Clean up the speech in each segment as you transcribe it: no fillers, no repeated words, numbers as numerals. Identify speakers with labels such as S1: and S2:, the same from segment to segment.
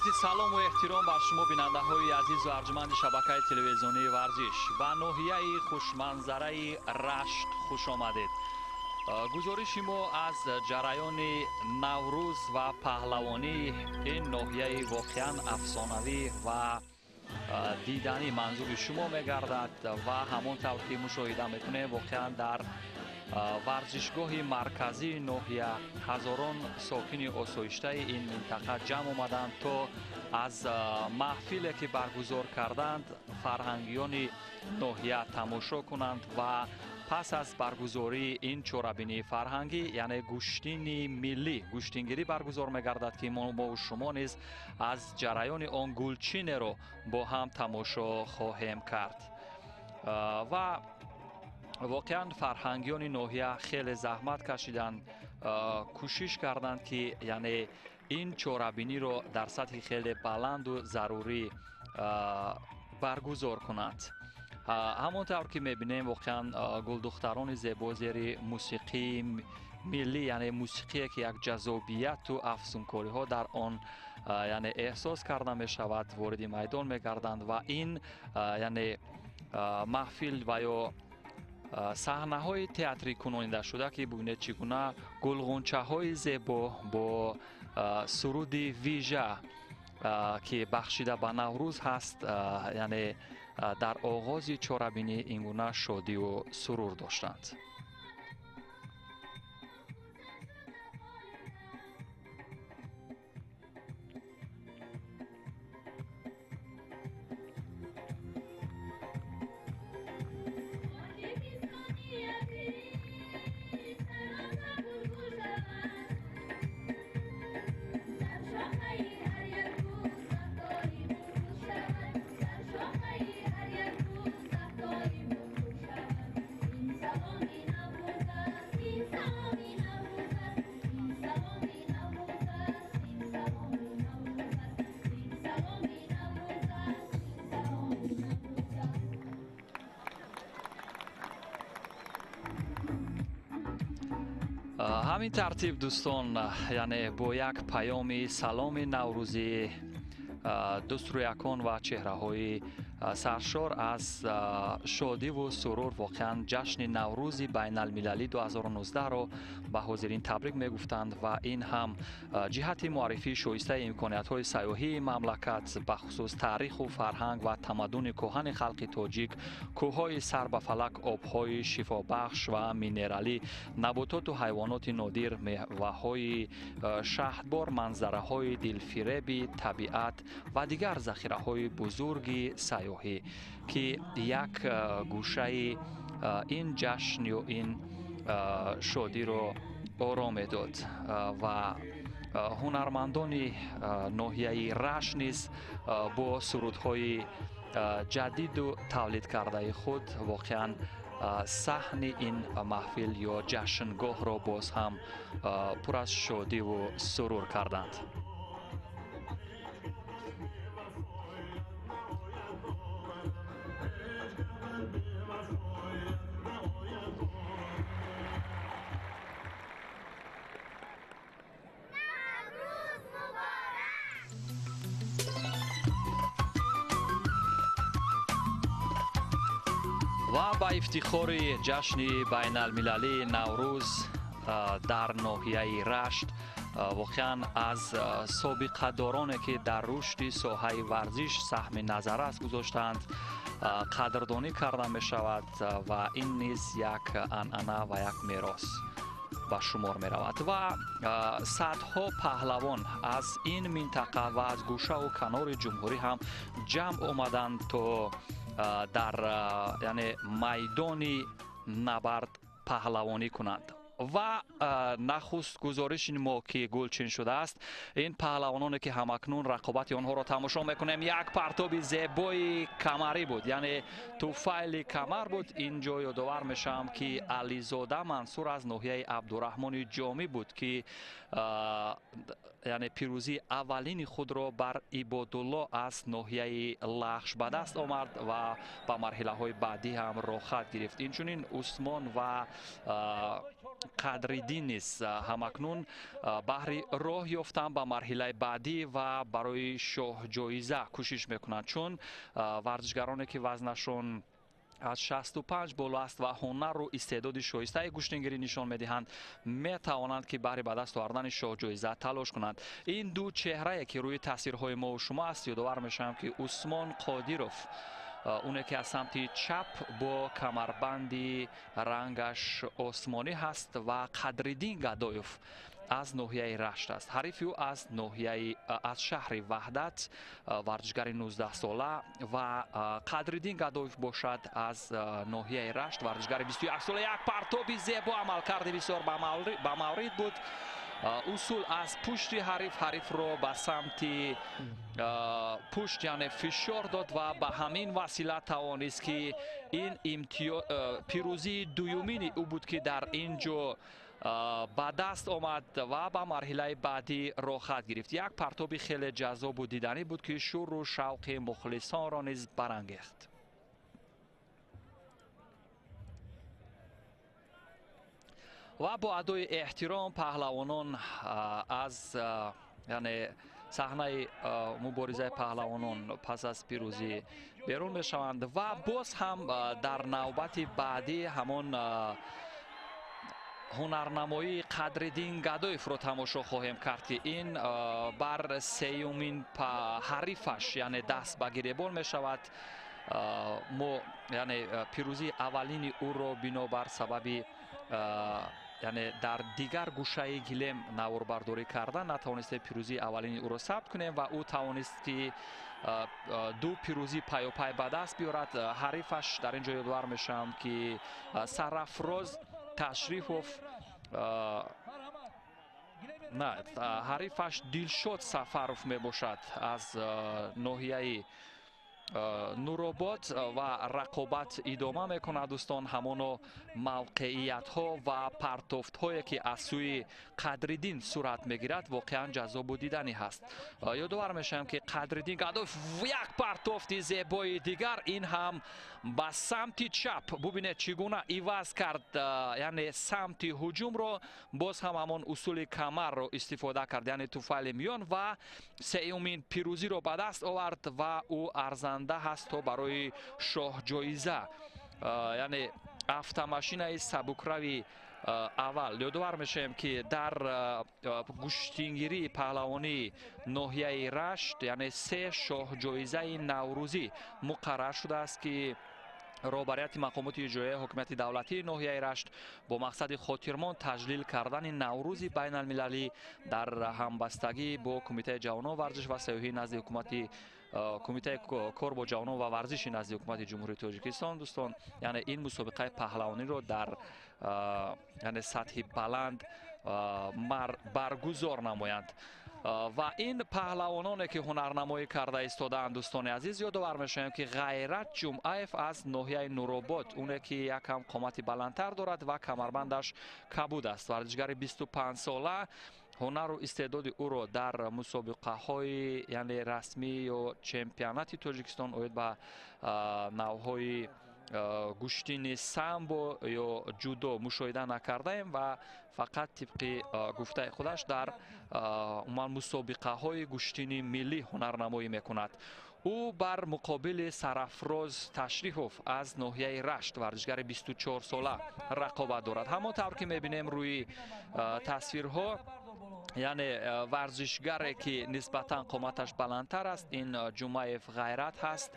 S1: Арзи салому эҳтиром бар шумо бинандаҳои азизу арҷманди шабакаи телевизионии Варзиш. Ба ноҳияи хушманзараи Рашт хуш омадед. Гузориши мо аз ҷараёни Наврӯз ва паҳлавонии ин ноҳияи воқеан афсонавӣ ва диданӣ манзури шумо мегардад ва ҳамон тавр ки мушоҳида мекунем, воқеан дар варзишгоҳи марказии ноҳия ҳазорон сокини осоиштаи ин минтақа ҷамъ омаданд, то аз маҳфиле ки баргузор карданд фарҳангиёни ноҳия тамошо кунанд ва пас аз баргузории ин чорабинии фарҳангӣ, яъне гӯштини миллӣ, гӯштингирӣ баргузор мегардад, ки мову шумо низ аз ҷараёни он гулчинеро бо ҳам тамошо хоҳем кард. Ва воқеан фарҳангиёни ноҳия хеле заҳмат кашиданд, кӯшиш карданд, ки яъне ин чорабиниро дар сатҳи хеле баланду зарурӣ баргузор кунанд. Ҳамон тавр ки мебинем, воқеан гулдухтарони зебо зери мусиқии миллӣ, яъне мусиқие ки як ҷаззобияту афсункориҳо дар он яъне эҳсос карда мешавад, вориди майдон мегарданд ва ин яъне маҳфил ва ё саҳнаҳои театрӣ кунонидашуда, ки бубинед чӣ гуна гулғунчаҳои зебо бо суруди вижа, ки бахшида ба Наврӯз ҳаст, яъне дар оғози чорабинӣ ин гуна шодиву сурур доштанд. Ҳамин тартиб, дӯстон, яъне бо як паёми саломи наврӯзӣ дӯстрӯякон ва чеҳраҳои саршор аз шодиву сурур воқеан ҷашни Наврӯзи байналмилалӣ 2019-ро ба ҳозирин табрик мегуфтанд ва ин ҳам ҷиҳати муаррифии шоистаи имкониятҳои сайёҳии мамлакат, бахусус таъриху фарҳанг ва тамаддуни кӯҳани халқи тоҷик, кӯҳҳои сар ба фалак, обҳои шифобахш ва минералӣ, набототу ҳайвоноти нодир, меваҳои шаҳдбор, манзараҳои дилфиреби табиат ва дигар захираҳои бузурги сайёҳӣ, ки як гӯшаи ин ҷашн ё ин шодиро ором медод. Ва ҳунармандони ноҳияи Рашт низ бо сурудҳои ҷадиду тавлидкардаи худ воқеан саҳни ин маҳфил ё ҷашнгоҳро боз ҳам пур аз шодиву сурур карданд. Ва ба ифтихори ҷашни байналмилалии Наврӯз дар ноҳияи Рашт воқеан аз собиқадороне ки дар рушди соҳаи варзиш саҳми назаррас гузоштаанд, қадрдонӣ карда мешавад ва ин низ як анъана ва як мерос ба шумор меравад. Ва садҳо паҳлавон аз ин минтақа ва аз гӯшаву канори ҷумҳурӣ ҳам ҷамъ омаданд, то дар яъне майдони набард паҳлавонӣ кунанд. Ва нахуст гузориши мо ки гулчин шудааст, ин паҳлавононе ки ҳамакнун рақобати онҳоро тамошо мекунем, як партоби зебои камарӣ буд, яъне туфайли камар буд. Ин ҷо ёдовар мешавам, ки Ализода Мансур аз ноҳияи Абдураҳмони Ҷомӣ буд, ки Яъне пирӯзии аввалини худро бар Ибодулло аз ноҳияи Лахш ба даст омад ва ба марҳилаҳои баъдӣ ҳам роҳхат гирифт. Инчунин Усмон ва Қадриддин низ ҳамакнун баҳри роҳ ёфтан ба марҳилаи баъдӣ ва барои шоҳҷоиза кӯшиш мекунанд, чун варзишгароне ки вазнашон аз 65 боло аст ва ҳунару истеъдоди шоистаи гӯштингирӣ нишон медиҳанд, метавонанд ки баҳри ба даст овардани шоҳҷоиза талош кунанд. Ин ду чеҳрае ки рӯи тасвирҳои мову шумо аст, ёдовар мешавам ки Усмон Қодиров, оне ки аз самти чап бо камарбанди рангаш осмонӣ ҳаст, ва Қадриддин Гадоев аз ноҳияи Рашт аст. Ҳарифи ӯ аз ноҳияи аз шаҳри Ваҳдат, варзишгари 19-сола, ва Қадриддин Гадоев бошад аз ноҳияи Рашт, варзишгари 21-сола. Як партоби зебо, амалкарди бисёр ба маврид буд. Усул аз пушти ҳариф, ҳарифро ба самти пушт, яъне фишор дод ва ба ҳамин васила тавонист ки ин пирӯзии дуюмини ӯ буд ки дар ин ҷо ба даст омад ва ба марҳилаи баъдӣ роҳхат гирифт. Як партоби хеле ҷаззобу диданӣ буд ки шӯру шавқи мухлисонро низ барангехт. Ва бо адои эҳтиром паҳлавонон аз яъне саҳнаи муборизаи паҳлавонон пас аз пирӯзӣ берун мешаванд ва боз ҳам дар навбати баъдӣ ҳамон ҳунарнамоии Қадриддин Гадоевро тамошо хоҳем кард, ки ин бар сеюмин ҳарифаш, яъне даст ба гиребон мешавад. Мо яъне пирӯзии аввалини ӯро бинобар сабаби яъне дар дигар гӯшаи гилем наворбардорӣ кардан натавонистем пирӯзии аввалини ӯро сабт кунем ва ӯ тавонист ки ду пирӯзӣ пайопай ба даст биёрад. Ҳарифаш дар ин ҷо ёдовар мешавам ки Сарафроз Ташрифов, на, ҳарифаш Дилшод Сафаров мебошад аз ноҳияи Нуробод ва рақобат идома мекунад. Дӯстон, ҳамоно мавқеиятҳо ва партофтҳое ки аз сӯи Қадриддин сурат мегирад, воқеан ҷаззобу диданӣ ҳаст. Ёдовар мешавам ки Қадриддин Гадоев як партофти зебои дигар, ин ҳам ба самти чап. Бубинед, чӣ гуна иваз кард, яъне самти ҳуҷумро, боз ҳам ҳамон усули камарро истифода кард, яъне туфайли миён, ва сеюмин пирӯзиро ба даст овард ва ӯ арзанда ҳаст то барои шоҳҷоиза, яъне автомашинаи сабукрави аввал. Ёдовар мешавем ки дар гӯштингирии паҳлавонии ноҳияи Рашт, яъне се шоҳҷоизаи наврӯзӣ муқаррар шудааст ки роҳбарияти мақомоти иҷроияи ҳокимияти давлатии ноҳияи Рашт бо мақсади хотирмон таҷлил кардани Наврӯзи байналмилалӣ дар ҳамбастагӣ бо Кумитаи ҷавонон, варзиш ва сайёҳии назди ҳукумати, Кумитаи кор бо ҷавонон ва варзиши назди ҳукумати Ҷумҳурии Тоҷикистон, дӯстон, яъне ин мусобиқаи паҳлавониро дар яъне сатҳи баланд баргузор намоянд. Ва ин паҳлавононе ки ҳунарнамоӣ карда истодаанд, дӯстони азиз, ёдовар мешавем ки Ғайрат Ҷумъаев аз ноҳияи Нуробод, оне ки якам қомати баландтар дорад ва камарбандаш кабуд аст, варзишгари 25-сола, ҳунару истеъдоди ӯро дар мусобиқаҳои яъне расмӣ ё чемпионати Тоҷикистон оид ба навъҳои гӯштини самбо ё ҷудо мушоҳида накардаем ва фақат тибқи гуфтаи худаш дар умуман мусобиқаҳои гӯштини миллӣ ҳунарнамоӣ мекунад. Ӯ бар муқобили Сарафроз Ташрифов аз ноҳияи Рашт, варзишгари 24-сола, рақобат дорад. Ҳамон тавр ки мебинем рӯи тасвирҳо, яъне варзишгаре ки нисбатан қоматаш баландтар аст, ин Ҷумъаев Ғайрат ҳаст.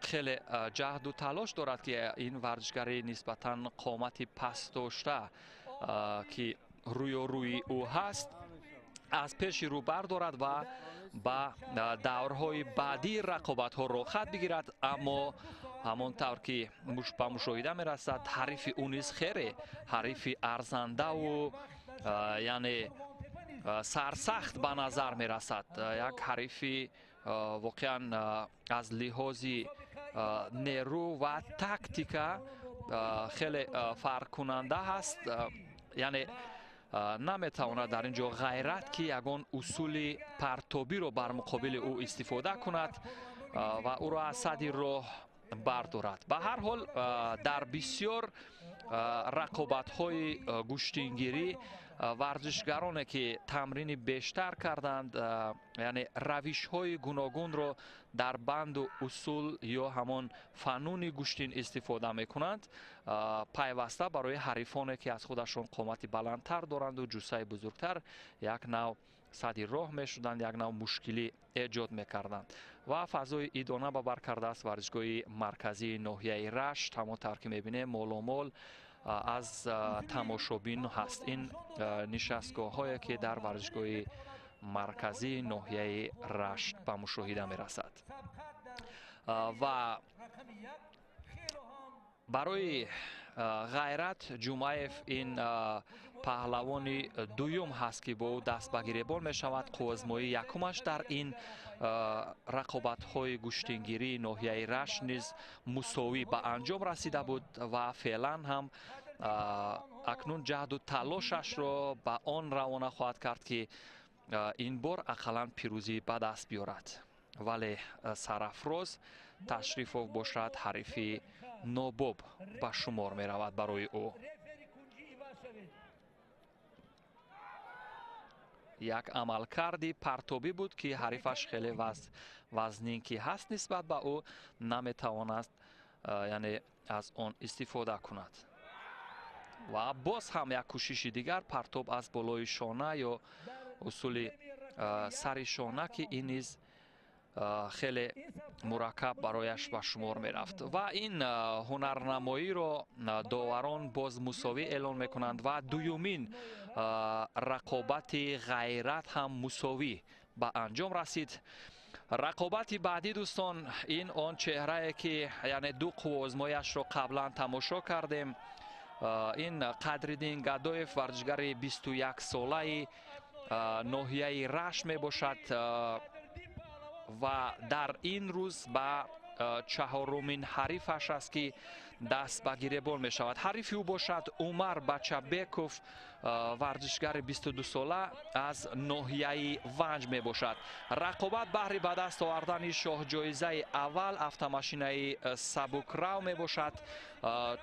S1: Хеле ҷаҳду талош дорад ки ин варзишгари нисбатан қомати паст дошта, ки рӯё-рӯи ӯ ҳаст, аз пеши рӯ бардорад ва ба даврҳои баъдии рақобатҳо роҳхат бигирад. Аммо ҳамон тавр ки ба мушоҳида мерасад, ҳарифи ӯ низ хеле ҳарифи арзандаву яъне сарсахт ба назар мерасад. Як ҳарифи воқеан аз лиҳози нерӯ ва тактика хеле фарқкунанда ҳаст. Яъне Наметавонад дар ин ҷо Ғайрат, ки ягон усули партобиро бар муқобили ӯ истифода кунад ва ӯро аз садди роҳ бардорад. Ба ҳар ҳол, дар бисёр рақобатҳои гӯштингирӣ варзишгароне, ки тамрини бештар карданд, яъне равишҳои гуногунро дар банду усул ё ҳамон фануни гӯштин истифода мекунанд, пайваста барои ҳарифоне, ки аз худашон қомати баландтар доранду ҷуссаи бузургтар, як нав садди роҳ мешуданд, як нав мушкилӣ эҷод мекарданд. Ва фазои идона ба бар кардааст варзишгоҳи марказии ноҳияи Рашт. Ҳамон тавр ки мебинем, моломол аз тамошобин ҳаст ин нишастгоҳҳое, ки дар варзишгоҳи марказии ноҳияи Рашт ба мушоҳида мерасад. Ва барои Ғайрат Ҷумаев ин паҳлавони дуюм ҳаст, ки бо ӯ даст ба гиребон мешавад. Қувваозмоии якумаш дар ин рақобатҳои гӯштингирии ноҳияи Рашт низ мусовӣ ба анҷом расида буд ва феълан ҳам акнун ҷаҳду талошашро ба он равона хоҳад кард, ки ин бор ақаллан пирӯзӣ ба даст биёрад. Вале Сарафроз Ташрифов бошад, ҳарифи нобоб ба шумор меравад барои ӯ. Як амалкарди партобӣ буд, ки ҳарифаш хеле вазнин ки ҳаст нисбат ба ӯ, наметавонаст, яъне аз он истифода кунад. Ва боз ҳам як кӯшиши дигар, партоб аз болои шона ё усули сари шона, ки ин низ хеле мураккаб барояш ба шумор мерафт. Ва ин ҳунарнамоиро доварон боз мусовӣ эълон мекунанд ва дуюмин рақобати Ғайрат ҳам мусовӣ ба анҷом расид. Рақобати баъдӣ, дӯстон, ин он чеҳрае, ки яъне ду қувваозмояшро қаблан тамошо кардем, ин Қадриддин Гадоев, варзишгари 21-солаи ноҳияи Рашт мебошад ва дар ин рӯз ба чаҳорумин ҳарифаш аст, ки даст ба гиребон мешавад. Ҳарифи ӯ бошад Умар Бачабеков, варзишгари 22-сола аз ноҳияи Ванҷ мебошад. Рақобат баҳри ба даст овардани шоҳҷоизаи аввал, автомашинаи сабукрав мебошад.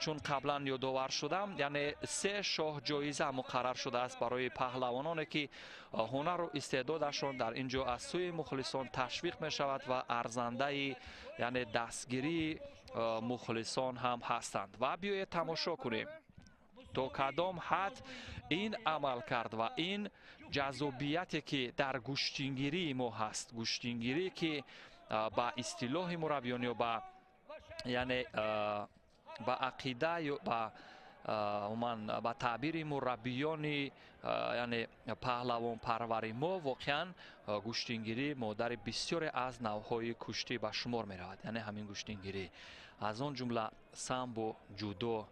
S1: Чун қаблан ёдовар шудам, яъне се шоҳҷоиза муқаррар шудааст барои паҳлавононе, ки ҳунару истеъдодашон дар ин ҷо аз сӯи мухлисон ташвиқ мешавад ва арзандаи, яъне дастгирии мухлисон ҳам ҳастанд. Ва биёед тамошо кунем, то кадом ҳад ин амал кард ва ин ҷаззобияте, ки дар гӯштингирии мо ҳаст, гӯштингирӣ, ки ба истилоҳи мураббиён ё ба, яъне ба ақида ё ба умуман ба таъбири мураббиёни, яъне паҳлавонпарвари мо, воқеан гӯштингирӣ модари бисёре аз навъҳои куштӣ ба шумор меравад. Яъне ҳамин гӯштингирӣ, аз он ҷумла самбо, ҷудо,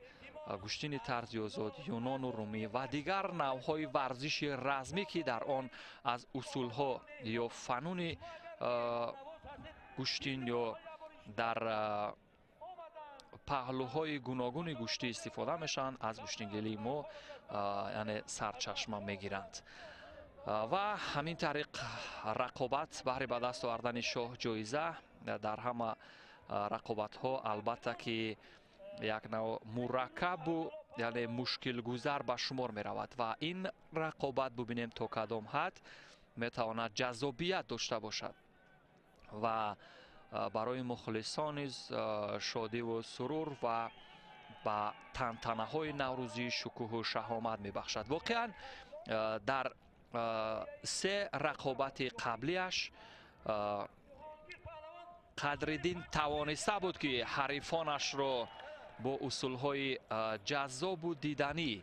S1: гӯштини тарзи озод, юнону румӣ ва дигар навъҳои варзиши размӣ, ки дар он аз усулҳо ё фануни гӯштин ё дар паҳлӯҳои гуногуни гӯштӣ истифода мешаванд, аз гӯштингирии мо, яъне сарчашма мегиранд. Ва ҳамин тариқ рақобат баҳри ба даст овардани шоҳҷоиза дар ҳама рақобатҳо албатта ки як нав мураккабу, яъне мушкилгузар ба шумор меравад. Ва ин рақобат бубинем, то кадом ҳад метавонад ҷаззобият дошта бошад ва барои мухлисон низ шодиву сурур ва ба тантанаҳои наврӯзӣ шукӯҳу шаҳомат мебахшад. Воқеан, дар се рақобати қаблиаш Қадриддин тавониста буд, ки ҳарифонашро бо усулҳои ҷаззобу диданӣ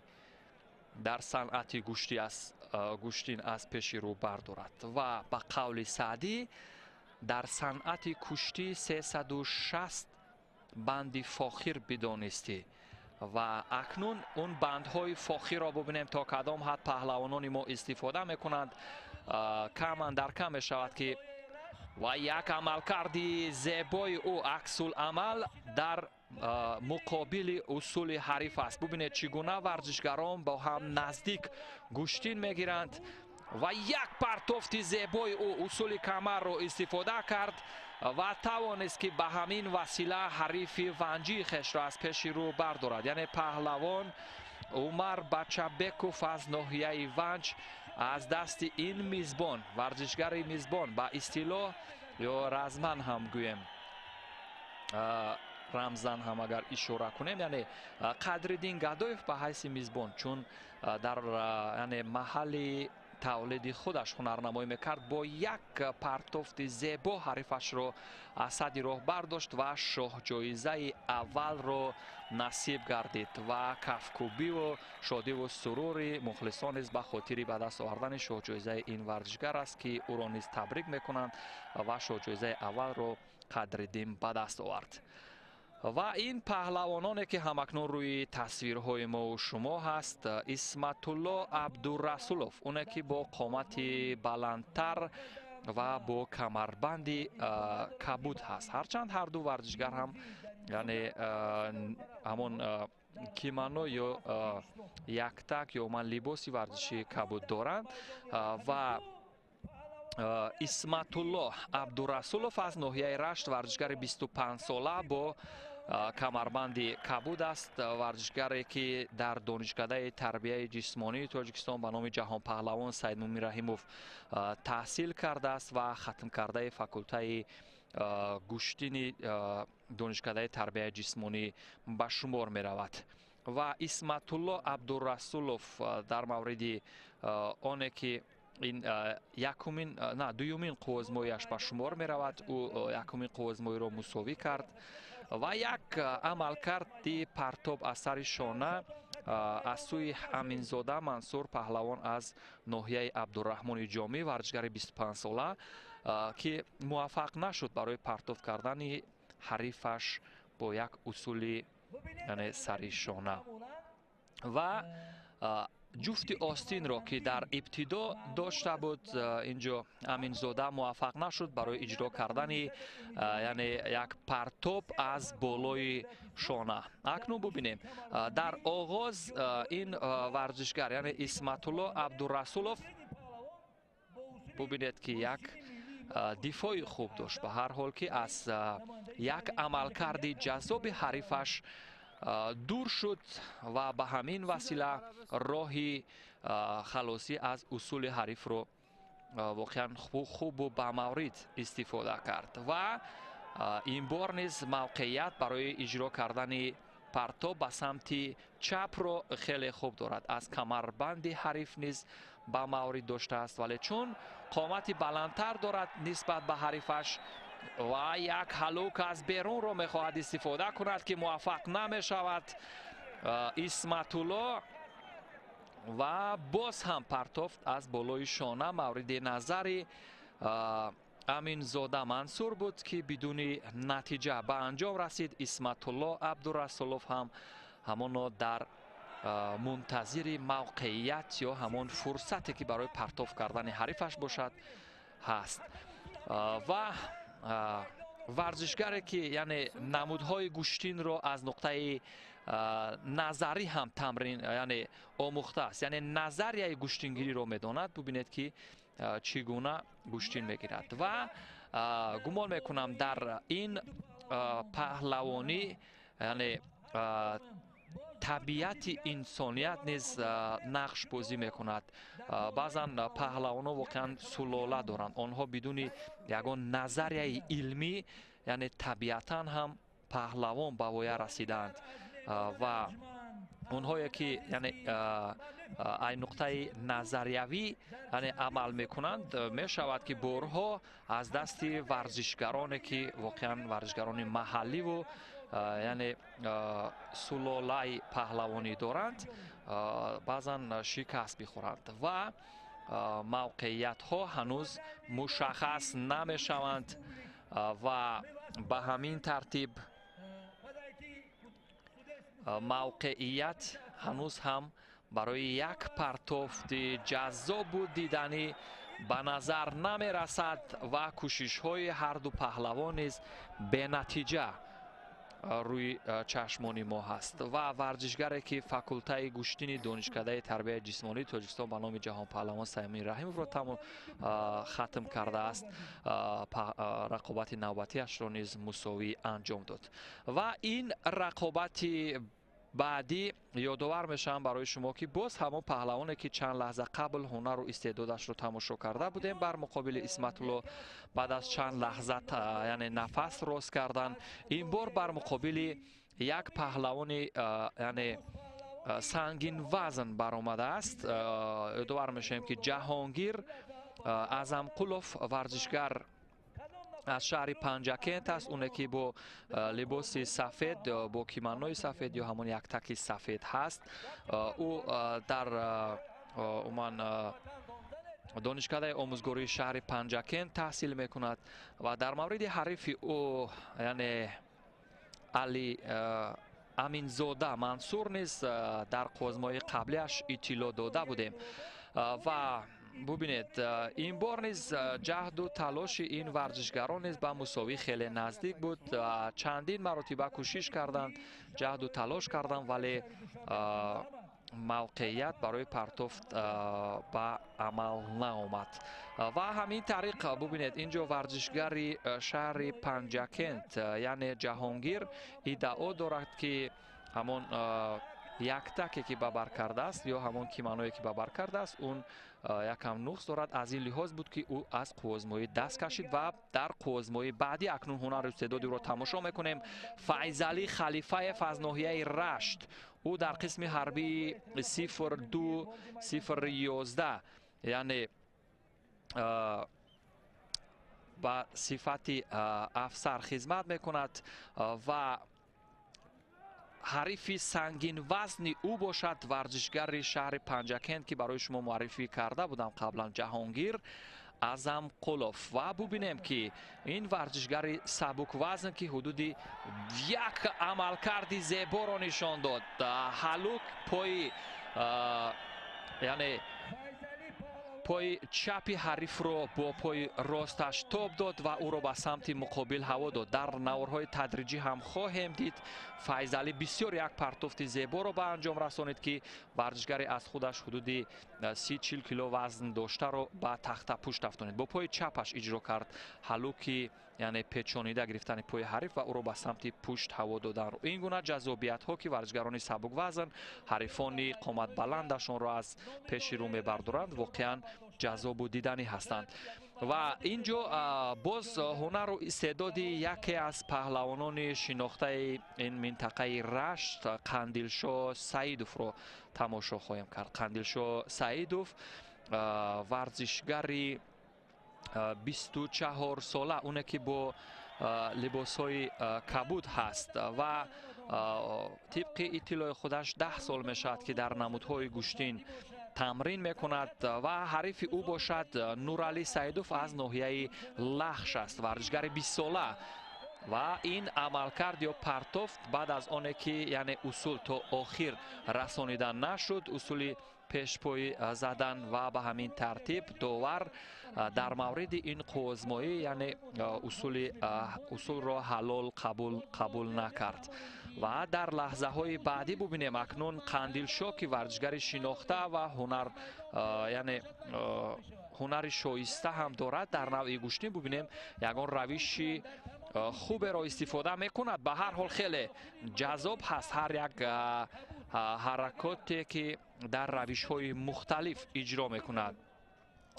S1: дар санъати гӯштин аз пеши рӯ бардорад. Ва ба қавли Саъдӣ, дар санъати куштӣ 360 банди фохир бидонистӣ. Ва акнун он бандҳои фохирро бубинем, то кадом ҳад паҳлавонони мо истифода мекунанд. Кам андар кам мешавад, ки ва як амалкарди зебои ӯ, аксуламал дар Муқобили усули ҳариф аст. Бубинед, чӣ гуна варзишгарон бо ҳам наздик гӯштин мегиранд ва як партофти зебои ӯ усули камарро истифода кард ва тавонист, ки ба ҳамин васила ҳарифи ванҷии хешро аз пеши рӯ бардорад. Яъне паҳлавон Умар Бачабеков аз ноҳияи Ванҷ аз дасти ин мизбон, варзишгари мизбон, ба истилоҳ ё разман ҳам гӯем, рамзан ҳам агар ишора кунем, яъне Қадриддин Гадоев ба ҳайси мизбон, чун дар яъне маҳалли тавлиди худаш ҳунарнамоӣ мекард, бо як партофти зебо ҳарифашро аз садди роҳ бардошт ва шоҳҷоизаи аввалро насиб гардид ва кафкӯбиву шодиву сурури мухлисон низ ба хотири ба даст овардани шоҳҷоизаи ин варзишгар аст, ки ӯро низ табрик мекунанд ва шоҳҷоизаи аввалро Қадриддин ба даст овард. Ва ин паҳлавононе, ки ҳамакнун рӯи тасвирҳои мову шумо ҳаст: Исматулло Абдурасулов, оне ки бо қомати баландтар ва бо камарбанди кабуд ҳаст, ҳарчанд ҳарду варзишгар ҳам яъне ҳамон кимано ё яктак ё ман либоси варзишии кабуд доранд. Ва Исматулло Абдурасулов аз ноҳияи Рашт, варзишгари 25-сола бо камарбанди кабуд аст, варзишгаре, ки дар Донишкадаи тарбияи ҷисмонии Тоҷикистон ба номи ҷаҳонпаҳлавон Саидмумин Раҳимов таҳсил кардааст ва хатмкардаи факултаи гӯштини Донишкадаи тарбияи ҷисмонӣ ба шумор меравад. Ва Исматулло Абдурасулов дар мавриди оне ки ин якумин, на, дуюмин қуввозмояш ба шумор меравад, ӯ якумин қуввозмоиро мусовӣ кард ва як амалкарди партоб аз сари шона аз сӯи Аминзода Мансур, паҳлавон аз ноҳияи Абдураҳмони Ҷомӣ, варзишгари 25-сола, ки муваффақ нашуд барои партоб кардани ҳарифаш бо як усули, яъне сари шона. Ва ҷуфти остинро, ки дар ибтидо дошта буд, инҷо Аминзода муваффақ нашуд барои иҷро кардани яъне як партоб аз болои шона. Акнун бубинем, дар оғоз ин варзишгар, яъне Исматулло Абдурасулов, бубинед, ки як дифои хуб дошт. Ба ҳар ҳол, ки аз як амалкарди ҷаззоби ҳарифаш дур шуд ва ба ҳамин васила роҳи халосӣ аз усули ҳарифро воқеан хубу ба маврид истифода кард. Ва ин бор низ мавқеият барои иҷро кардани партоб ба самти чапро хеле хуб дорад, аз камарбанди ҳариф низ ба маврид доштааст, вале чун қомати баландтар дорад нисбат ба ҳарифаш ва як ҳалук аз берунро мехоҳад истифода кунад, ки муваффақ намешавад Исматулло. Ва боз ҳам партофт аз болои шона мавриди назари Аминзода Мансур буд, ки бидуни натиҷа ба анҷом расид. Исматулло Абдурасулов ҳам ҳамоно дар мунтазири мавқеият ё ҳамон фурсате, ки барои партоф кардани ҳарифаш бошад, ҳаст. Ва варзишгаре, ки яъне намудҳои гӯштинро аз нуқтаи назарӣ ҳам тамрин, яъне омӯхтааст, яъне назарияи гӯштингириро медонад, бубинед, ки чӣ гуна гӯштин мегирад. Ва гумон мекунам, дар ин паҳлавонӣ яъне табиати инсоният низ нақш бозӣ мекунад. Баъзан паҳлавонҳо воқеан сулола доранд, онҳо бидуни ягон назарияи илмӣ, яъне табиатан ҳам паҳлавон ба воя расидаанд. Ва онҳое, ки яъне ай нуқтаи назариявӣ яъне амал мекунанд, мешавад, ки борҳо аз дасти варзишгароне, ки воқеан варзишгарони маҳалливу яъне сулолаи паҳлавонӣ доранд, баъзан шикаст бихӯранд. Ва мавқеиятҳо ҳанӯз мушаххас намешаванд ва ба ҳамин тартиб мавқеият ҳанӯз ҳам барои як партофти ҷаззобу диданӣ ба назар намерасад ва кӯшишҳои ҳарду паҳлавон низ бенатиҷа. рӯи чашмони мо ҳаст ва варзишгаре ки факултаи гӯштини Донишкадаи тарбияи ҷисмонии Тоҷикистон ба номи ҷаҳонпаҳлавон Саймин Раҳимовро хатм кардааст, рақобати навбатиашро низ мусовӣ анҷом дод. Ва ин рақобати баъдӣ ёдовар мешавам барои шумо, ки боз ҳамон паҳлавоне, ки чанд лаҳза қабл ҳунару истеъдодашро тамошо карда будем бар муқобили Исматулло, баъд аз чанд лаҳза, яъне нафас рост кардан, ин бор бар муқобили як паҳлавони, яъне сангинвазн баромадааст. Ёдовар мешавем, ки Ҷаҳонгир Аъзамқулов варзишгар аз шаҳри Панҷакент аст, оне ки бо либоси сафед, бо киманои сафед ё ҳамон яктаки сафед ҳаст. Ӯ дар умуман Донишкадаи омӯзгории шаҳри Панҷакент таҳсил мекунад ва дар мавриди ҳарифи ӯ, яъне Али Аминзода Мансур низ дар қӯзмои қаблиаш иттилоъ дода будем. Ва бубинед, ин бор низ ҷаҳду талоши ин варзишгарон низ ба мусовӣ хеле наздик буд. Чандин маротиба кӯшиш карданд, ҷаҳду талош карданд, вале мавқеият барои партофт ба амал наомад. Ва ҳамин тариқ, бубинед, ин ҷо варзишгари шаҳри Панҷакент, яъне Ҷаҳонгир, иддао дорад, ки ҳамон яктаке ки ба бар кардааст ё ҳамон киманое ки ба бар кардааст, он якам нуқс дорад. Аз ин лиҳоз буд, ки ӯ аз қуввозмоӣ даст кашид ва дар қуввозмоӣ баъдӣ акнун ҳунару истеъдоди ӯро тамошо мекунем. Файзалӣ Халифаев аз ноҳияи Рашт, ӯ дар қисми ҳарбии 02 011, яъне ба сифати афсар хизмат мекунад ва ҳарифи сангинвазни ӯ бошад варзишгари шаҳри Панҷакент, ки барои шумо муаррифӣ карда будам қаблан, Ҷаҳонгир Аъзамқулов. Ва бубинем, ки ин варзишгари сабуквазн, ки ҳудуди як амалкарди зеборо нишон дод, ҳалук пои, яъне пои чапи ҳарифро бо пои росташ тоб дод ва ӯро ба самти муқобил ҳаво дод. Дар наворҳои тадриҷӣ ҳам хоҳем дид, Файзалӣ бисёр як партофти зеборо ба анҷом расонид, ки варзишгари аз худаш ҳудуди 30-40 кило вазн доштаро ба тахтапушт афтонид. Бо пои чапаш иҷро кард ҳалуки, яъне печонида гирифтани пои ҳариф ва ӯро ба самти пушт ҳаво доданро. Ин гуна ҷаззобиятҳо, ки варзишгарони сабуквазн ҳарифони қоматбаландашонро аз пеши рӯ мебардоранд, воқеан ҷаззобу диданӣ ҳастанд. Ва ин ҷо боз ҳунару истеъдоди яке аз паҳлавонони шинохтаи ин минтақаи Рашт, Қандилшо Саидовро тамошо хоҳем кард. Қандилшо Саидов, варзишгари 24-сола, оне ки бо либосҳои кабуд ҳаст ва тибқи иттилои худаш 10 сол мешавад, ки дар намудҳои гӯштин тамрин мекунад. Ва ҳарифи ӯ бошад Нуралӣ Саидов аз ноҳияи Лахш аст, варзишгари 20-сола. Ва ин амалкард ё партофт баъд аз оне ки, яъне усул то охир расонида нашуд, усули пешпоӣ задан, ва ба ҳамин тартиб довар дар мавриди ин қуввозмоӣ, яъне усулро ҳалол қабул накард. Ва дар лаҳзаҳои баъдӣ бубинем, акнун Қандилшо, ки варзишгари шинохта ва ҳунар, яъне ҳунари шоиста ҳам дорад дар навъи гӯштин, бубинем, ягон равиши хуберо истифода мекунад. Ба ҳар ҳол, хеле ҷаззоб ҳаст ҳар як ҳаракоте, ки дар равишҳои мухталиф иҷро мекунад.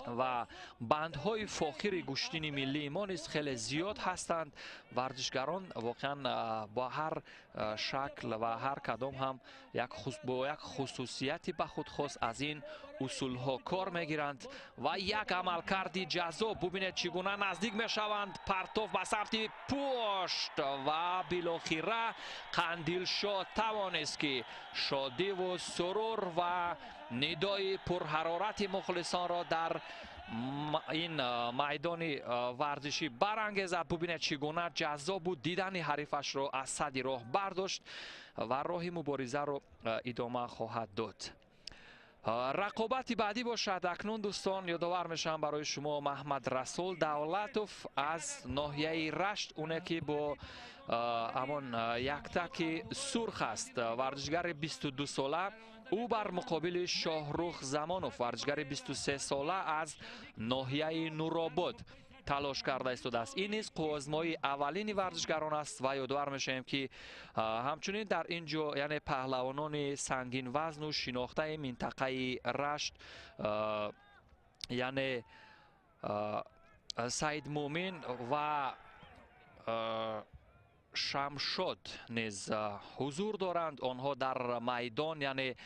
S1: Ва бандҳои фохири гӯштини миллии мо низ хеле зиёд ҳастанд. Варзишгарон воқеан бо ҳар шакл ва ҳар кадом ҳам бо як хусусияти ба худ хос аз ин усулҳо кор мегиранд. Ва як амалкарди ҷаззоб, бубинед, чӣ гуна наздик мешаванд, партоф ба самти пушт ва билохира Қандилшо тавонист, ки шодиву сурур ва нидои пурҳарорати мухлисонро дар ин майдони варзишӣ барангезад. Бубинед, чӣ гуна ҷаззоб буд дидани ҳарифашро аз сади роҳ бардошт ва роҳи муборизаро идома хоҳад дод. Рақобати баъдӣ бошад акнун, дӯстон, ёдовар мешавам барои шумо, Маҳмад Расул Давлатов аз ноҳияи Рашт, оне ки бо ҳамон яктаки сурх аст, варзишгари 22 сола. Ӯ бар муқобили Шоҳрух Замонов, варзишгари 23 сола аз ноҳияи Нуробод талош карда истодааст. Ин низ қувваозмоии аввалини варзишгарон аст ва ёдовар мешавем, ки ҳамчунин дар ин ҷо яъне паҳлавонони сангинвазну шинохтаи минтақаи Рашт, яъне Саидмӯмин ва Шамшод низ ҳузур доранд. Онҳо дар майдон яъне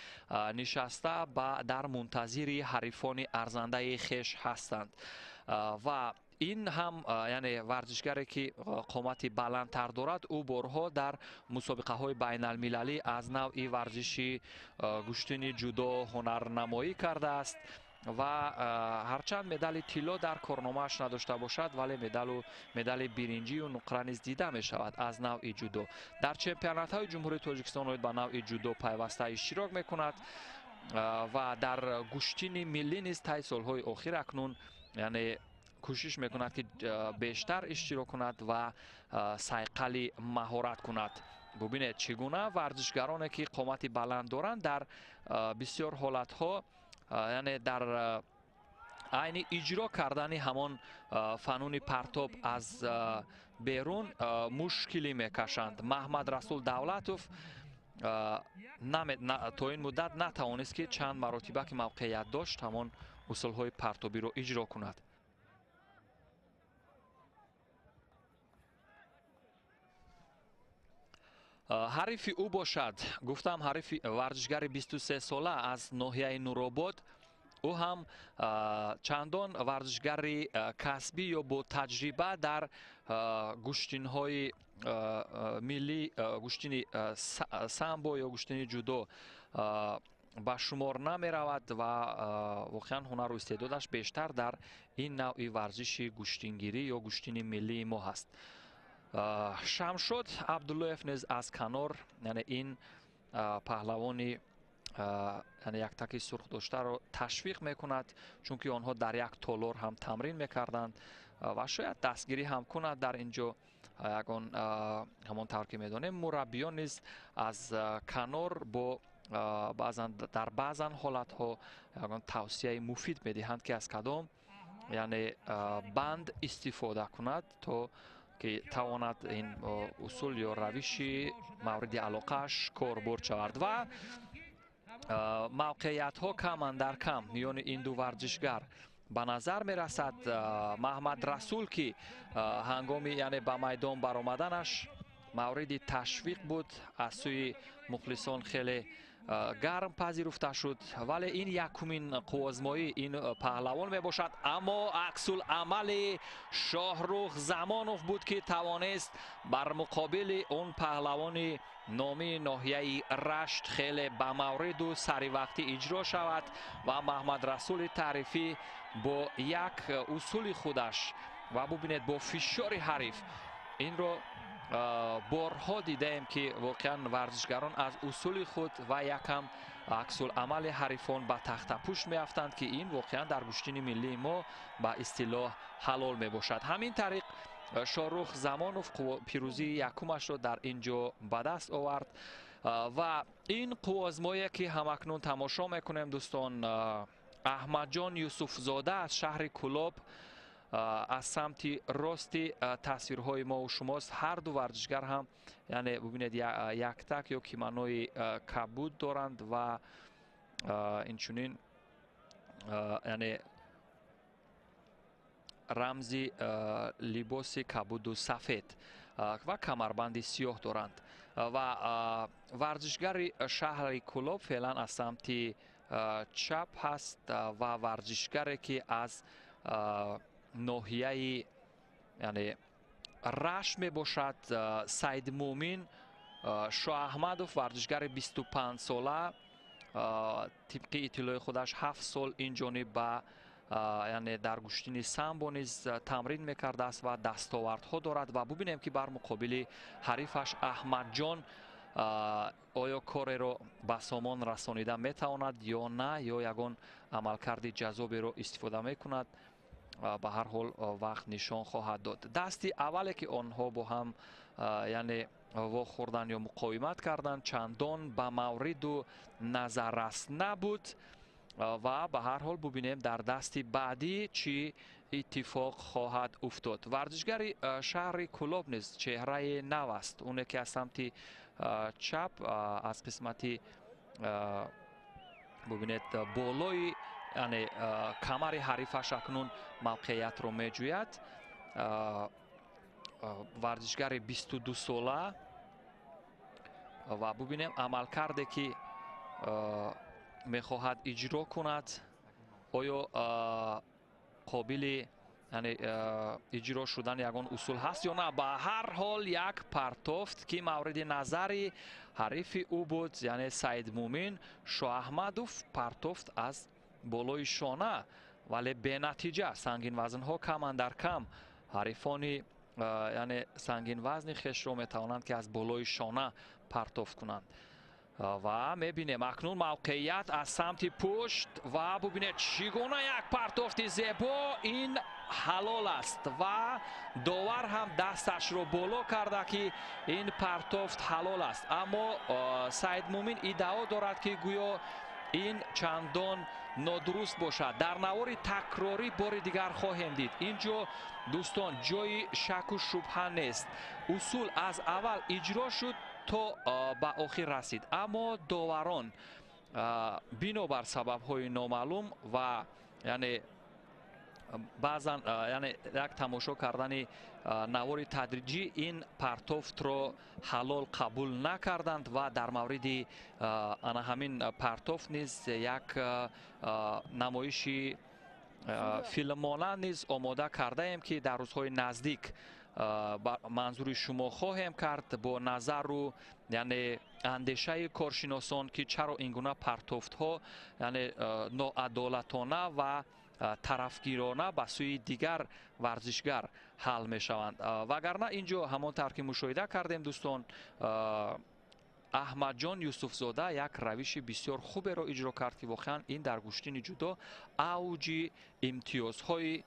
S1: нишаста дар мунтазири ҳарифони арзандаи хеш ҳастанд. Ва ин ҳам яъне варзишгаре, ки қомати баландтар дорад, ӯ борҳо дар мусобиқаҳои байналмилалӣ аз навъи варзиши гӯштини ҷудо ҳунарнамоӣ кардааст ва ҳарчанд медали тилло дар корномааш надошта бошад, вале медали биринҷию нуқра низ дида мешавад аз навъи ҷудо. Дар чемпионатҳои Ҷумҳурии Тоҷикистон оид ба навъи ҷудо пайваста иштирок мекунад ва дар гӯштини миллӣ низ таи солҳои охир акнун яъне кӯшиш мекунад, ки бештар иштирок кунад ва сайқали маҳорат кунад. Бубинед, чӣ гуна варзишгароне, ки қомати баланд доранд, дар бисёр ҳолатҳо яъне дар айни иҷро кардани ҳамон фануни партоб аз берун мушкилӣ мекашанд. Маҳмад Расул Давлатов то ин муддат натавонист, ки чанд маротиба ки мавқеият дошт, ҳамон усулҳои партобиро иҷро кунад. Ҳарифи ӯ бошад, гуфтам, ҳарифи варзишгари 23 сола аз ноҳияи Нуробод. Ӯ ҳам чандон варзишгари касбӣ ё бо таҷриба дар гӯштинҳои миллӣ, гӯштини самбо ё гӯштини ҷудо ба шумор намеравад ва воқеан ҳунару истеъдодаш бештар дар ин навъи варзиши гӯштингирӣ ё гӯштини миллии мо ҳаст. Шамшод Абдуллоев низ аз канор, яъне ин паҳлавони яъне яктаки сурх доштаро ташвиқ мекунад, чунки онҳо дар як толор ҳам тамрин мекарданд ва шояд дастгирӣ ҳам кунад дар ин ҷо. Ягон ҳамон тавр ки медонем, мураббиён низ аз канор бо баъзан дар баъзан ҳолатҳо ягон тавсияи муфид медиҳанд, ки аз кадом яъне банд истифода кунад, то ки тавонад ин усул ё равиши мавриди алоқааш корбурд шавад. Ва мавқеиятҳо кам андар кам миёни ин ду варзишгар ба назар мерасад. Маҳмад Расул, ки ҳангоми яъне ба майдон баромаданаш мавриди ташвиқ буд, аз сӯи мухлисон хеле гарм пазируфта шуд, вале ин якумин қувваозмоии ин паҳлавон мебошад. Аммо аксуламали Шоҳрух Замонов буд, ки тавонист бар муқобили он паҳлавони номии ноҳияи Рашт хеле ба мавриду саривақтӣ иҷро шавад ва Маҳмад Расули таърифӣ бо як усули худаш ва бубинед, бо фишори ҳариф инро борҳо дидаем, ки воқеан варзишгарон аз усули худ ва якам аксуламали ҳарифон ба тахтапушт меафтанд, ки ин воқеан дар гӯштини миллии мо ба истилоҳ ҳалол мебошад. Ҳамин тариқ Шоҳрух Замонов пирӯзии якумашро дар ин ҷо ба даст овард ва ин қувваозмое, ки ҳамакнун тамошо мекунем, дӯстон, Аҳмадҷон Юсуфзода аз шаҳри Кӯлоб аз самти рости тасвирҳои мо шумост. Ҳар ду варзишгар ҳам яъне бубинед, яктак ё кимонои кабуд доранд ва инчунин яъне рамзи либоси кабуду сафед ва камарбанди сиёҳ доранд. Ва варзишгари шаҳри Кӯлоб феълан аз самти чап ҳаст ва варзишгаре, ки аз ноҳияи яъне Рашт мебошад, Саидмӯмин Шоаҳмадов, варзишгари 25 сола, тибқи иттилои худаш 7 сол ин ҷониб ба яъне дар гӯштини самбо низ тамрин мекардааст ва дастовардҳо дорад. Ва бубинем, ки бар муқобили ҳарифаш Аҳмадҷон оё кореро ба сомон расонида метавонад ё на, ё ягон амалкарди ҷазоберо истифода мекунад. Ба ҳар ҳол, вақт нишон хоҳад дод. Дасти аввале, ки онҳо бо ҳам, яъне, вохӯрдан ё муқовимат карданд, чандон ба мавриду назаррас набуд. Ва ба ҳар ҳол, бубинем, дар дасти баъдӣ чӣ иттифоқ хоҳад уфтод. Варзишгари шаҳри Кӯлоб низ чеҳраи нав аст, оне ки аз самти чап, аз қисмати, бубинед, болои, яъне, камари ҳарифаш акнун мавқеиятро меҷӯяд. Варзишгари 22 сола. Ва бубинем, амалкарде ки мехоҳад иҷро кунад, оё қобили, яъне, иҷро шудани ягон усул ҳаст ё на. Ба ҳар ҳол, як партофт, ки мавриди назари ҳарифи ӯ буд, яъне Саидмумин Шоаҳмадов, партофт аз болои шона, вале бенатиҷа. Сангинвазнҳо кам андар кам ҳарифони, яъне, сангинвазни хешро метавонанд, ки аз болои шона партофт кунанд. Ва мебинем, акнун мавқеият аз самти пушт. Ва бубинед, чӣ гуна як партофти зебо! Ин ҳалол аст ва довар ҳам дасташро боло карда, ки ин партофт ҳалол аст. Аммо Саидмумин иддао дорад, ки гӯё ин чандон нодуруст бошад. Дар навори такрорӣ бори дигар хоҳем дид. Ин ҷо, дӯстон, ҷои шаку шубҳа нест: усул аз аввал иҷро шуд, то ба охир расид, аммо доварон бинобар сабабҳои номаълум ва, яъне, баъзан, яъне, як тамошо кардани навори тадриҷӣ ин партофтро ҳалол қабул накарданд. Ва дар мавриди ана ҳамин партофт низ як намоиши филммонанд низ омода кардаем, ки дар рӯзҳои наздик манзури шумо хоҳем кард, бо назару, яъне, андешаи коршиносон, ки чаро ин гуна партофтҳо, яъне, ноадолатона ва тарафгирона ба сӯи дигар варзишгар ҳал мешаванд. Вагарна ин ҷо, ҳамон тавр ки мушоҳида кардем, дӯстон, Аҳмадҷон Юсуфзода як равиши бисёр хуберо иҷро кард, ки воқеан ин дар гӯштини ҷудо авҷи имтиёзҳои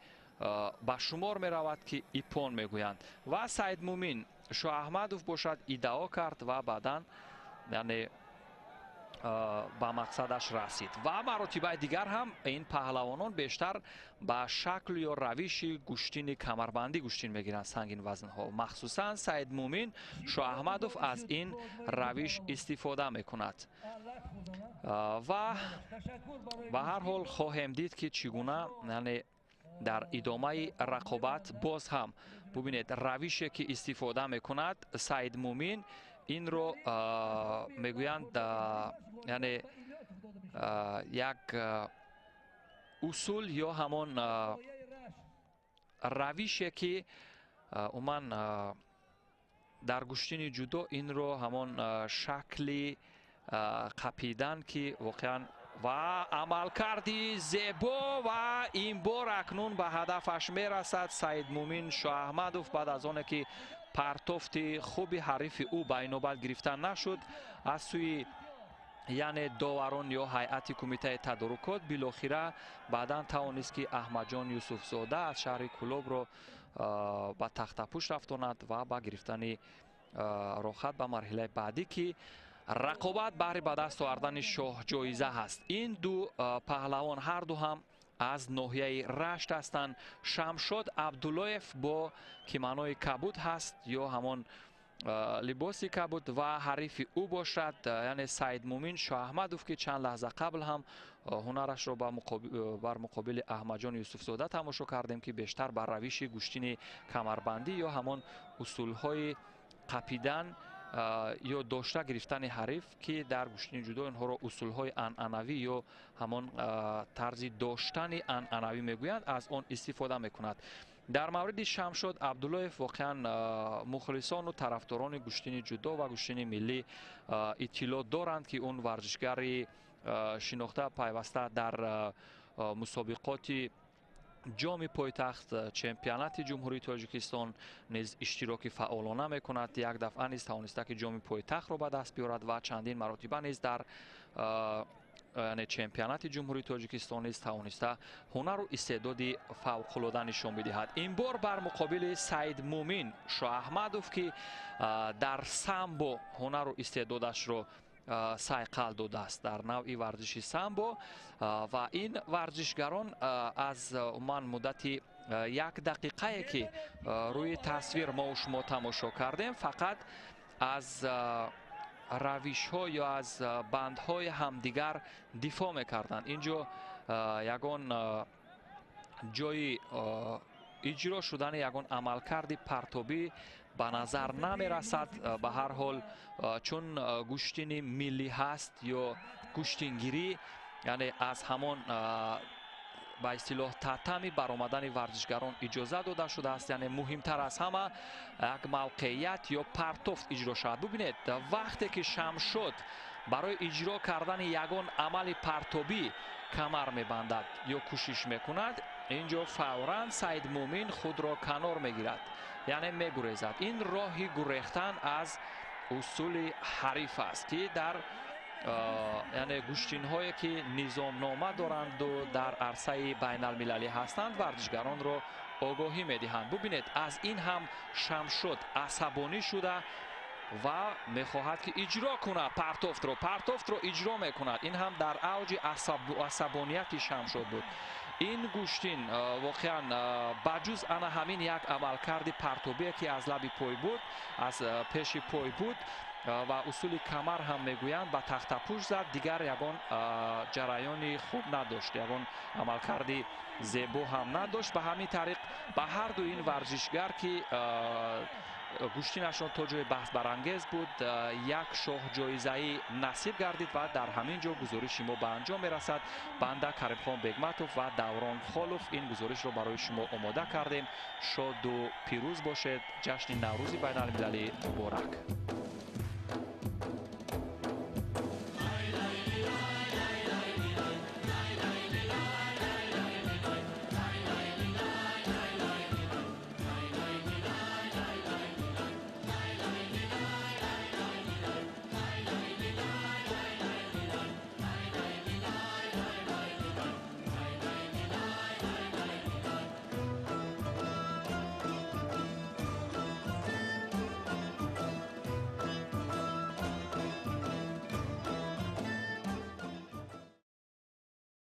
S1: ба шумор меравад, ки иппон мегӯянд. Ва Саидмумин Шоаҳмадов бошад, иддао кард ва баъдан, яъне, ба мақсадаш расид. Ва маротибаи дигар ҳам ин паҳлавонон бештар ба шакл ё равиши гӯштини камарбандӣ гӯштин мегиранд, сангинвазнҳо. Махсусан Саидмумин Шоаҳмадов аз ин равиш истифода мекунад. Ва ба ҳар ҳол, хоҳем дид, ки чӣ гуна, яъне, дар идомаи рақобат боз ҳам, бубинед, равише ки истифода мекунад Саидмумин, инро мегӯянд, яъне, як усул ё ҳамон равише, ки умуман дар гӯштини ҷудо инро ҳамон шакли қапидан, ки воқеан ва амалкарди зебо. Ва ин бор акнун ба ҳадафаш мерасад Саидмумин Шоаҳмадов, баъд аз оне ки партофти хуби ҳарифи ӯ ба инобат гирифта нашуд аз сӯи, яъне, доварон ё ҳайати кумитаи тадорукот. Билохира баъдан тавонист, ки Аҳмадҷон Юсуфзода аз шаҳри Кӯлобро ба тахтапӯш рафтонад ва ба гирифтани роҳхат ба марҳилаи баъдӣ, ки рақобат баҳри ба даст овардани шоҳҷоиза ҳаст. Ин ду паҳлавон ҳарду ҳам аз ноҳияи Рашт ҳастанд. Шамшод Абдуллоев бо киманои кабуд ҳаст ё ҳамон либоси кабуд ва ҳарифи ӯ бошад, яъне, Саидмумин Шоаҳмадов, ки чанд лаҳза қабл ҳам ҳунарашро бар муқобили Аҳмадҷон Юсуфзода тамошо кардем, ки бештар бар равиши гӯштини камарбандӣ ё ҳамон усулҳои қапидан ё дошта гирифтани ҳариф, ки дар гӯштини ҷудо инҳоро усулҳои анъанавӣ ё ҳамон тарзи доштани анъанавӣ мегӯянд, аз он истифода мекунад. Дар мавриди Шамшод Абдуллоев воқеан мухлисону тарафдорони гӯштини ҷудо ва гӯштини миллӣ иттилоъ доранд, ки он варзишгари шинохта, пайваста дар мусобиқоти Ҷоми пойтахт, чемпионати Ҷумҳурии Тоҷикистон низ иштироки фаъолона мекунад. Як дафъа низ тавониста, ки Ҷоми пойтахтро ба даст биёрад ва чандин маротиба низ дар яъне чемпионати Ҷумҳурии Тоҷикистон низ тавониста ҳунару истеъдоди фавқулода нишон бидиҳад. Ин бор бар муқобили Саидмӯмин Шоаҳмадов, ки дар самбо ҳунару истеъдодашро сайқал додааст дар навъи варзиши самбо. Ва ин варзишгарон аз умуман муддати як дақиқае, ки рӯи тасвир мо шумо тамошо кардем, фақат аз равишҳо ё аз бандҳои ҳамдигар дифоъ мекарданд. Ин ҷо ягон ҷои иҷро шудани ягон амалкарди партобӣ ба назар намерасад. Ба ҳар ҳол, чун гӯштини миллӣ ҳаст ё гӯштингирӣ, яъне аз ҳамон ба истилоҳ татами баромадани варзишгарон иҷоза дода шудааст. Яъне муҳимтар аз ҳама як мавқеият ё партофт иҷро шавад. Бубинед, вақте ки Шамшод барои иҷро кардани ягон амали партобӣ камар мебандад ё кӯшиш мекунад, ин ҷо фавран Саидмӯмин худро канор мегирад, яъне мегурезад. Ин роҳи гурехтан аз усули ҳариф аст, ки дар яъне гӯштинҳое, ки низомнома доранду дар арсаи байналмилалӣ ҳастанд, варзишгаронро огоҳӣ медиҳанд. Бубинед, аз ин ҳам Шамшод асабонӣ шуда ва мехоҳад, ки иҷро кунад партофтро. Партофтро иҷро мекунад. Ин ҳам дар авҷи асабонияти Шамшод буд. Ин гӯштин воқеан ба ҷуз ана ҳамин як амалкарди партобие, ки аз лаби пой буд, аз пеши пой буд ва усули камар ҳам мегӯянд, ба тахтапӯш зад, дигар ягон ҷараёни хуб надошт, ягон амалкарди зебо ҳам надошт. Ба ҳамин тариқ ба ҳарду ин варзишгар, ки гӯштинашон то ҷои баҳсбарангез буд, як шоҳҷоизаӣ насиб гардид. Ва дар ҳамин ҷо гузориши мо ба анҷом мерасад. Банда Каримхон Бегматов ва Даврон Холов ин гузоришро барои шумо омода кардем. Шоду пирӯз бошед. Ҷашни Наврӯзи байналмилалӣ муборак.